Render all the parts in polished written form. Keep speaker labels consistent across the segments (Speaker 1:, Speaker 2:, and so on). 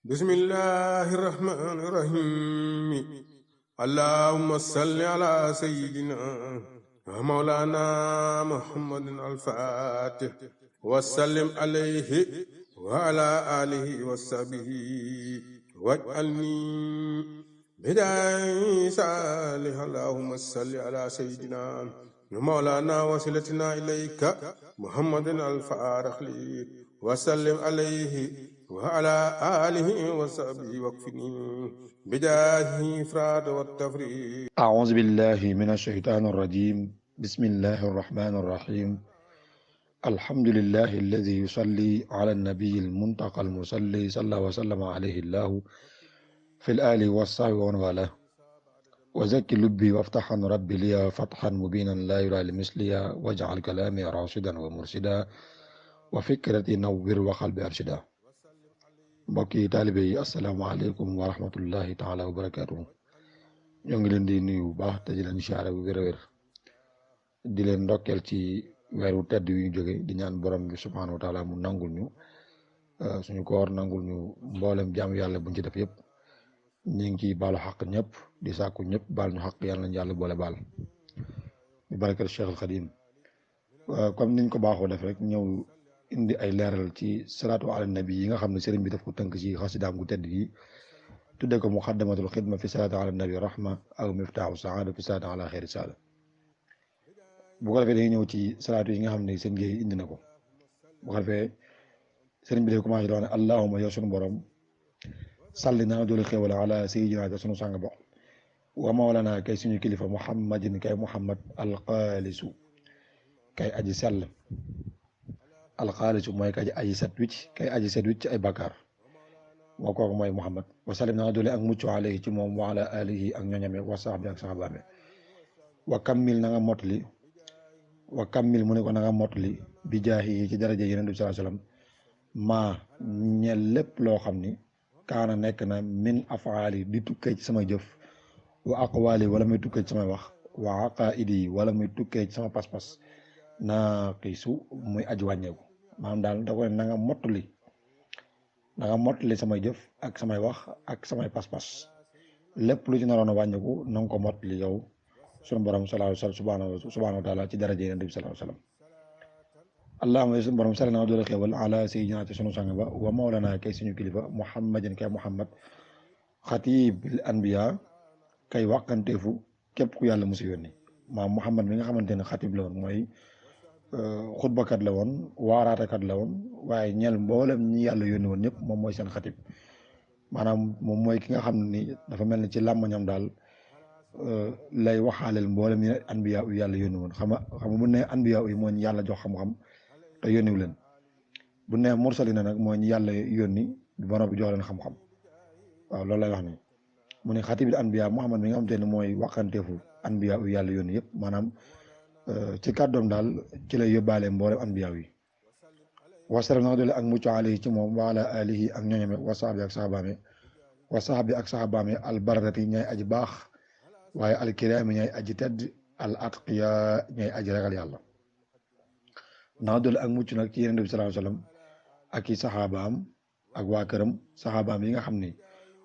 Speaker 1: bismillahi rahmani rahim allahumma salli ala sayyidina wa mawlana muhammadin al-fatih wa sallim alayhi wa ala alihi wa sahbihi waj'alni bidaa'i salih allahumma salli ala sayyidina wa mawlana wasilatina ilayka muhammadin al-fatih wa sallim alayhi وعلى آله وصحبه واكفني بجاهه إفراد والتفريد.
Speaker 2: أعوذ بالله من الشيطان الرجيم. بسم الله الرحمن الرحيم. الحمد لله الذي يصلي على النبي المنتقى المصلي صلى وسلم عليه الله في الآل والصحب ومن والاه. وزكي لبي وافتحا ربي لي فتحا مبينا لا يرى لمثلي واجعل كلامي راشدا ومرشدا وفكرتي نور وقلبي أرشدا. mbokki taalibe yi asalaamaaleykum wa rahmatullahi taala wa barakaatu. ñoo ngi leen di nuyu bu baax te di leen siyaare bu wér a wér di leen ndokkeel ci weeru tedd yu ñu jóge di ñaan borom bi subhaanahu wa taala mu nangul ñu suñu koor nangul ñu mboolem jaamu yàlla buñ ci def yëpp. ñu ngi ciy baalu xaq ñëpp di sàkku ñëpp baal ñu xaq yàlla nañ yàlla boole baal bi barakat Cheikh al Xadim. comme niñ ko baaxoo def rek ñëw indi ay leeral ci salaatu ala nabi yi nga xam ne sëriñ bi daf ko tënk ci xasidaam gu tedd yi tudde ko muxaddamatul xidma fi salaatu ala nabi rahma aw miftaaxu saada fi salaatu ala xeeri saada. bu ko defee dañuy ñëw ci salaatu yi nga xam ne seen géey indi na ko. bu ko defee sëriñ bi day commencé doon ne allahuma yow sunu borom salli naa doolu xéwal ala sayyidina sunu sang ba wa mawlana kay suñu kilifa muhammadin kay muhammad alxaalisu kay aji sell alxaalisu mooy kay aji set wicc kay aji set wicc ay bakkaar moo kooku mooy muhammad wasalim na nga doole ak mucc alayhi ci moom wa ala alihi ak ñoñame wa sahbi ak sahabaame wa kammil na nga mottali wa kammil mu ne ko na nga mottali bi jaahi yi ci daraja yeneen bi sallallahu alayhi wasallam maa ñel lépp loo xam ni kaana nekk na min afaali di tukkee ci sama jëf wa aqwaali wala muy tukkee ci samay wax wa aqaidi wala muy tukkee ci sama pas-pas naaqisu muy aji wàññeeku. maanaam daal da ko ne na nga mottali samay jëf ak samay wax ak samay pas-pas lépp lu ci naroon a wàññeeku na nga ko mottali yow sunu borom subhaanahu wa taala ci daraja Yonent bi sallallahu alayhi wa sallam. allahumma sunu borom sall na doole xéewal ala sayyidina ci sunu sang ba wa mawlana kay suñu kilifa muhammadin kay muhammad xatibil anbiya kay wàqanteefu képp ku yàlla musu yónni. maam muhammad mi nga xamante ne xatib la woon mooy xutbakat la woon waaraatekat la woon waaye ñel mboolem ñi yàlla yónni woon ñëpp moom mooy seen xatib. maanaam moom mooy ki nga xam ni dafa mel ni ci làmmañam daal lay waxaaleel mboolem ñi anbiya yu yàlla yónni woon xam nga bu ne anbiya yi mooy ñi yàlla jox xam-xam te yónniw leen. bu ne mursalina nag mooy ñi yàlla yónni ba noppi jox leen xam-xam. waaw loolu lay wax ni mu ne xatibil anbiya muhammad mi nga xamante ne mooy waxanteefu anbiya yu yàlla yónni yëpp maanaam ci kàddoom daal ci lay yóbbaale mboolem anbiya yi. wasalam na nga doole ak mucc alayhi ci moom wa ala alihi ak ñoñame wa sahbi ak sahabaame albaratati ñay aji baax waaye alkiraami ñay aji tedd al atqiya ñay aji ragal yàlla. na nga doole ak mucc nag ci Yonent bi sallallahu alayhi wasallam ak i saxaabaam ak waa këram saxaabaam yi nga xam ni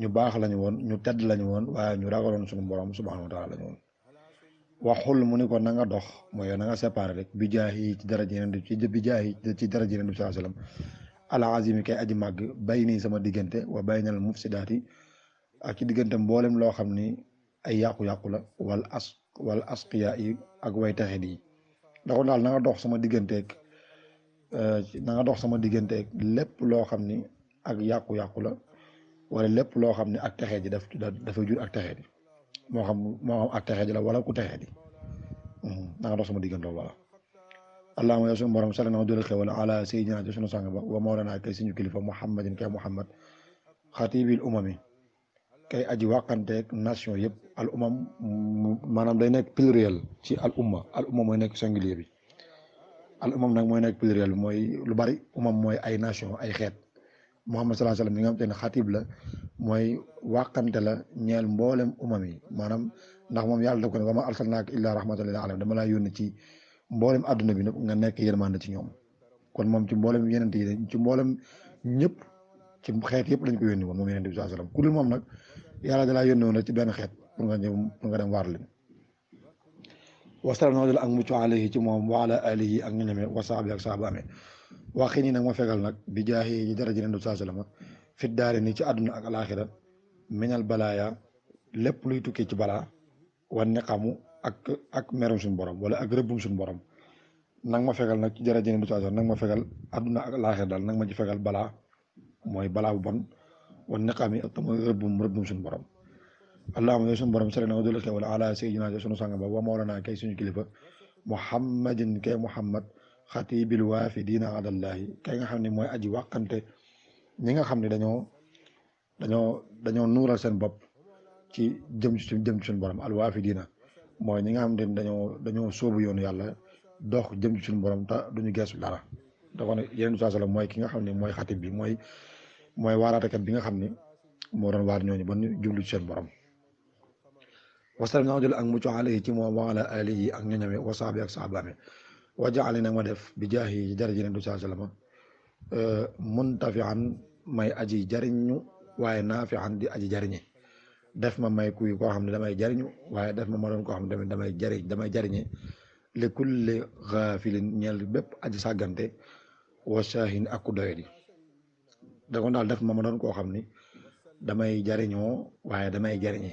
Speaker 2: ñu baax lañu woon ñu tedd lañu woon waaye ñu ragaloon suñu borom subhanahu wa taala lañu woon. waxul mu ni ko na nga dox mooy na nga séparé rek bi jaahi ci daraja Yonent bi jaahi ci daraja Yonent bi sallallahu alayhi wasallam al azimi kay aji màgg bay nii sama diggante wa baynal mufsidaati ak ci diggante mboolem loo xam ni ay yàqu-yàqu la wal asqiya yi ak way taxe yi. ndax daal na nga dox sama digganteeg lépp loo xam ni ak yàqu-yàqu la wala lépp loo xam ni ak taxe ji dafa jur ak taxe ji moo xam ak taxe ji la wala ku taxe ji na nga dox sama diggante wala. allahumma yow sunu borom sall na nga doole xewal ala sayyidina ci sunu sang ba wa mawlana kay suñu kilifa muhammadin kay muhammad xatibil umami kay aji wàqanteeg nation yëpp. al umam maanaam day nekk pluriel ci al umma mooy nekk singulier bi. al umam nag mooy nekk pluriel bi mooy lu bari umam mooy ay nation ay xeet. muhammad sallallahu alayhi wasallam mi nga xam te ne xatib la mooy wàqante la ñeel mboolem umam yi maanaam ndax moom yàlla daf ko ne wa ma arsalnaaka illaa rahmatan lil alamin dama laa yónni ci mboolem àdduna bi nag nga nekk yërmande ci ñoom. kon moom ci mboolem yeneen yi ci mboolem ñëpp ci xeet yëpp lañ ko yónni woon moom yonent bi sallallahu alayhi wasallam ku dul moom nag yàlla dalaa yónni woon rek ci benn xeet pour nga ñëw pour nga dem waar leen wasalam na ak mucc alayhi ci moom wa ala alihi ak ñu ñeme wa sahbi ak sahbaame waxi nii nag ma fegal nag bi jaahi yi daraja yonent bi sallallahu alayhi wasallam fit daari ni ci àdduna ak alaxira minal balaaya lépp luy tukkee ci balaa wan niqamu ak merum suñu borom wala ak rëbbum suñu borom nag ma fegal nag ci daraja yonent bi sallallahu alayhi wasallam nag ma fegal àdduna ak alaxira daal nag ma ci fegal balaa mooy balaa bu bon wan niqami te mooy rëbbum suñu borom allahumma yow suñu borom sare na nga doole xewal ala sayyidina sunu sang ba wa mawlana kay suñu kilifa muhammadin kay muhammad xatibil waafidiina alallahi kay nga xam ne mooy aji wàqante ñi nga xam ne dañoo nuural seen bopp ci jëm ci suñu borom al waafidiina mooy ñi nga xam ne dañoo sóobu yoonu yàlla dox jëm ci suñu borom te duñu geesu dara dafa ne yeneen saa salaam mooy ki nga xam ne mooy xatib bi mooy waaraatekat bi nga xam ne moo doon waar ñooñu ba ñu jublu ci seen borom wasalam na jël ak mucc alayhi ci moom wa ala alihi ak ñoñame wa sahbi ak sahabaame wa jaali nag ma def bi jaahi ci daraja yeneen saa salaam muntafian may aji jariñu waaye naafian di aji jariñe def ma may kuy koo xam ne damay jariñu waaye def ma doon koo xam ne damay jariñe li kulli xaafilin ñeel bépp aji sàggante wa shaahin ak ku doyadi da ko daal def ma doon koo xam ni damay jariñoo waaye damay jariñe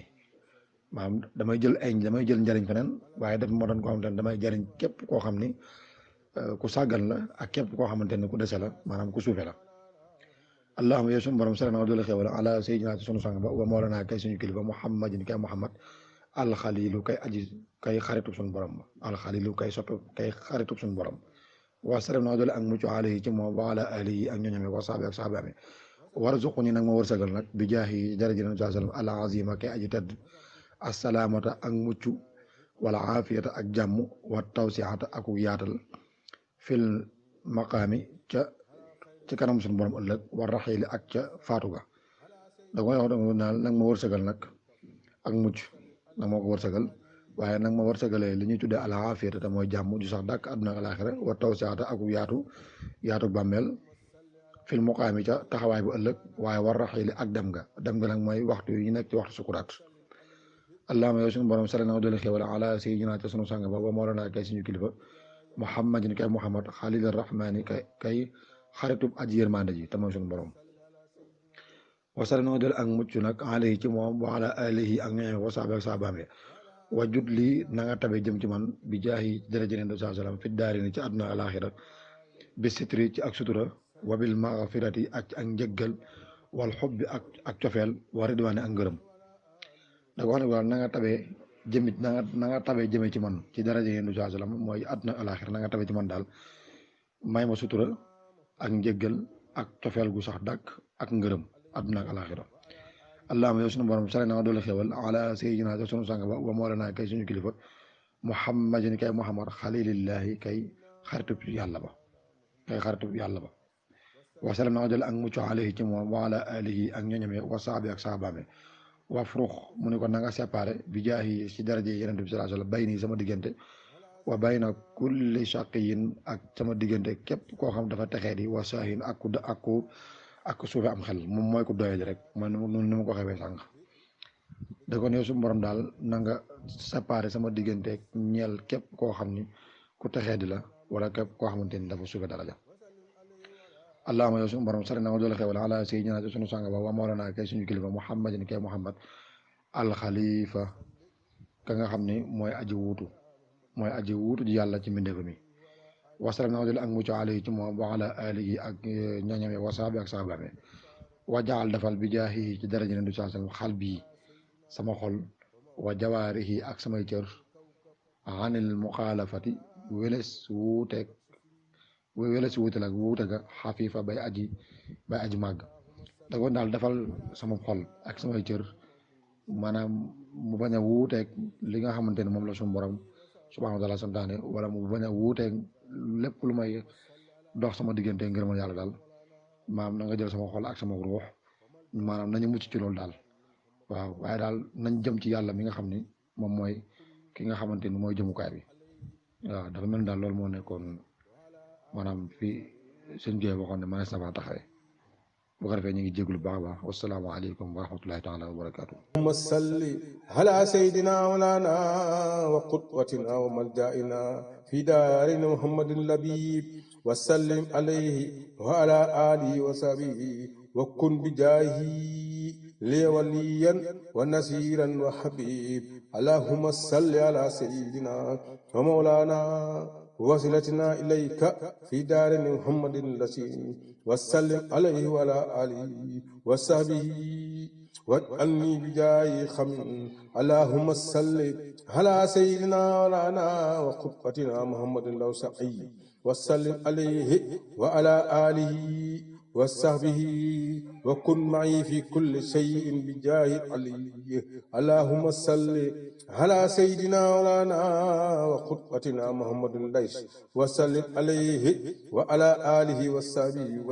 Speaker 2: maanaam damay jël njariñ feneen waaye def ma doon koo xamante ne damay jariñ képp koo xam ni ku sàggan la ak képp koo xamante ne ku dese la maanaam ku suufe la allahumma yow suñu borom sala na doole xewal ala sayyidina sunu sang ba wa mawlana kay suñu kilifa muhammadin kay muhammad alxalilu kay xaritub suñu borom ba alxalilu kay xaritub suñu borom wa salam na doole ak mucc alayhi ci moom wa ala alihi ak ñoñame wa sahbi ak sahabaami warzuqni nag ma wërsëgal nag bi jaahi daraja nabi sallam al azima kay aji tedd assalaamata ak mucc wala aafiyata ak jàmm wa tawsiata ak yaatal fil maqaami ci kanam suñu borom ëllëg war raxiili ak ca faatu ga da koy wax nag ma wërsëgal nag ak mucc nag moo ko wërsëgal waaye nag ma wërsëgalee li ñuy tuddee al aafiyata te mooy jàmm ju sax dàkk àdduna ak alaaxira wa tawsiata ak yaatu bàmmeel fil maqaami ca taxawaay bu ëllëg waaye war raxiili ak dem ga nag mooy waxtu yi ñu nekk ci waxtu sukuraat allahumma yow suñu borom sala na doole xewal ala sayyidina te sunu sang ba wa mawlana kay suñu kilifa muhammadin kay muhammad xalil rahmani kay xaritub aji yërmande ji te mooy suñu borom wasala na doole ak mucc nag alayhi ci moom wa ala alihi ak ñoom wa sahbi ak sahabaame wa jut lii na nga tabe jëm ci man bi jaahi daraja ne sallallahu alayhi wasallam fi daarini ci àdduna alaxira bi sitri ci ak sutura wa bil maghfirati ak njëggal wal xubbi ak cofeel wa ridwaani ak ngërëm da ko wax ne wala na nga tabee jëmit na nga tabee jëme ci man ci daraja yéen du sallam mooy àdduna alaxira na nga tabee ci man daal may ma sutura ak njëggal ak cofeel gu sax dàkk ak ngërëm àdduna ak alaxira allahumma yow sunu borom sale na nga doole xewal ala sayyidina sunu sang ba wa mawlana kay suñu kilifa muhammadin kay muhammad xalilillahi kay xaritub yàlla ba wasalam na nga doole ak mucc alayhi ci moom wa ala alihi ak ñoñame wa sahbi ak sahabaame wa frux mu ne ko na nga séparé bi jaahi ci daraje yonent bi sallallahu alayhi wasallam bay nii sama diggante wa bayna kulli shaqiyin ak sama diggante képp koo xam dafa texee di wa saahin ak ku suufe am xel moom mooy ku doyadi rek mooy ni ma ko xewee sànq da ko ne su borom daal na nga séparé sama diggante ñeel képp koo xam ni ku texee di la wala képp koo xamante ni dafa suufe daraja allahumma yow suñu borom sare na nga doole xewal ala sayyidina sunu sang ba wa mawlana kay suñu kilifa muhammadin kay muhammad alxalifa ka nga xam ni mooy aji wuutu ji yàlla ci mbindeef mi wasalam na nga doole ak mucc alayhi ci moom wa ala alihi ak ñoñame wa sahbi ak sahabaame wa jaal dafal bi jaahihi ci daraja ne du sallam xal bii sama xol wa jawaarihi ak samay cër anil muxaalafati weles wuutel ak wuute ga xafifa bay aji màgg da ko daal defal sama xol ak samay cër maanaam mu bañ a wuuteeg li nga xamante ne moom la suñu borom subhanahu wa taala santaane wala mu bañ a wuuteeg lépp lu may dox sama diggante ngërëmal yàlla daal maanaam na nga jël sama xol ak sama ruux maanaam nañu mucc ci loolu daal waaw waaye daal nañ jëm ci yàlla mi nga xam ni moom mooy ki nga xamante ni mooy jëmukaay bi waaw dafa mel ni daal loolu moo nekkoon maanaam fi sëñ Gueye waxoon ne ma ne ça va taxawee bu ko defee ñu ngi jéglu baax a baax wasalaamaaleykum wa rahmatullahi taala wa barakaatu.
Speaker 1: اللهم صل على سيدنا مولانا وقدوتنا وملجأنا في دارنا محمد اللبيب وسلم عليه وعلى آله وصحبه وكن بجاهه لي وليا ونصيرا وحبيب. اللهم صل على سيدنا ومولانا ووصلتنا إليك في دارنا محمد اللسين وسلم عليه وعلى آله وصحبه واجعلني بجاي خم. اللهم صل على سيدنا مولانا وقدوتنا محمد اللوسعي وسلم عليه وعلى آله وصحبه وكن معي في كل شيء بجاه علي. اللهم صل على سيدنا مولانا وقدوتنا محمد الليث وسلم عليه وعلى آله وصحبه وسلم.